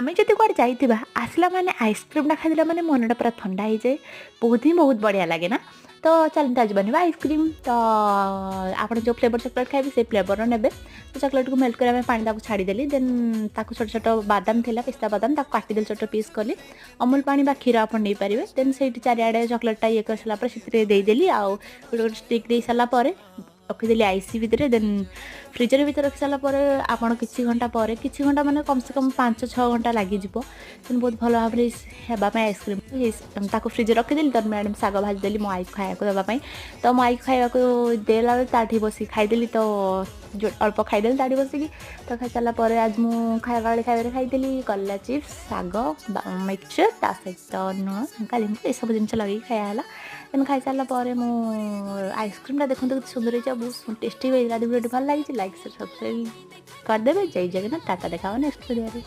ଆମେ ଯଦି କୁଆଡ଼େ ଯାଇଥିବା, ଆସିଲା ମାନେ ଆଇସ୍କ୍ରିମ୍ଟା ଖାଇଦେଲା ମାନେ ମନଟା ପୁରା ଥଣ୍ଡା ହେଇଯାଏ। ବହୁତ ହିଁ ବହୁତ ବଢ଼ିଆ ଲାଗେ ନା? ତ ଚାଲନ୍ତୁ, ଆଜି ବନେଇବା ଆଇସ୍କ୍ରିମ୍। ତ ଆପଣ ଯେଉଁ ଫ୍ଲେଭର୍ ଚକୋଲେଟ୍ ଖାଇବେ, ସେଇ ଫ୍ଲେଭର୍ର ନେବେ। ତ ଚକୋଲେଟ୍କୁ ମେଲ୍ଟ କରିବା ପାଇଁ ପାଣି ତାକୁ ଛାଡ଼ିଦେଲି। ଦେନ୍ ତାକୁ ଛୋଟ ଛୋଟ ବାଦାମ ଥିଲା, ପିସ୍ତା ବାଦାମ, ତାକୁ କାଟିଦେଲି, ଛୋଟ ପିସ୍ କଲି। ଅମୁଲ ପାଣି ବା କ୍ଷୀର ଆପଣ ନେଇପାରିବେ। ଦେନ୍ ସେଇଠି ଚାରିଆଡ଼େ ଚକୋଲେଟ୍ଟା ଇଏ କରିସାରିଲା ପରେ ସେଥିରେ ଦେଇଦେଲି ଆଉ ଗୋଟେ ଗୋଟେ ଷ୍ଟିକ୍ ଦେଇ ସାରିଲା ପରେ ରଖିଦେଲି ଆଇସି ଭିତରେ। ଦେନ୍ ଫ୍ରିଜର ଭିତରେ ରଖି ସାରିଲା ପରେ ଆପଣ କିଛି ଘଣ୍ଟା ପରେ, କିଛି ଘଣ୍ଟା ମାନେ କମ୍ ସେ କମ୍ 5-6 ଘଣ୍ଟା ଲାଗିଯିବ, ତେଣୁ ବହୁତ ଭଲ ଭାବରେ ହେବା ପାଇଁ ଆଇସ୍କ୍ରିମ୍ ତାକୁ ଫ୍ରିଜରେ ରଖିଦେଲି। ତ ମ୍ୟାଡ଼ାମ୍ ଶାଗ ଭାଜିଦେଲି ମୋ ଆଈକୁ ଖାଇବାକୁ ଦେବା ପାଇଁ। ତ ମୋ ଆଈକୁ ଖାଇବାକୁ ଦେଲା ବେଳେ ତାଠି ବସିକି ଖାଇଦେଲି। ତ ଅଳ୍ପ ଖାଇଦେଲି ତାଠି ବସିକି। ତ ଖାଇସାରିଲା ପରେ ଆଜି ମୁଁ ଖାଇବା ବେଳେ ଖାଇବାରେ ଖାଇଥିଲି କଲରା ଚିପ୍ସ, ଶାଗ, ମିକ୍ସଚର୍, ତା ସହିତ ଲୁଣ, ଲଙ୍କା, ଲେମ୍ବୁ ଏସବୁ ଜିନିଷ ଲଗେଇକି ଖାଇବା ହେଲା। ଦେନ୍ ଖାଇସାରିଲା ପରେ ମୁଁ ଆଇସ୍କ୍ରିମ୍ଟା ଦେଖନ୍ତୁ କେତେ ସୁନ୍ଦର ହେଇଛି ଆଉ ବହୁତ ଟେଷ୍ଟି ବି ହେଇଥିଲା। ଭିଡ଼ିଓଟି ଭଲ ଲାଗିଛି, ଲାଇକ୍, ସବସ୍କ୍ରାଇବ୍ କରିଦେବେ। ଜୟ ଜଗନ୍ନାଥ, ଟାଟା, ଦେଖା ହେବ ନେକ୍ସଟ ଭିଡ଼ିଓରେ।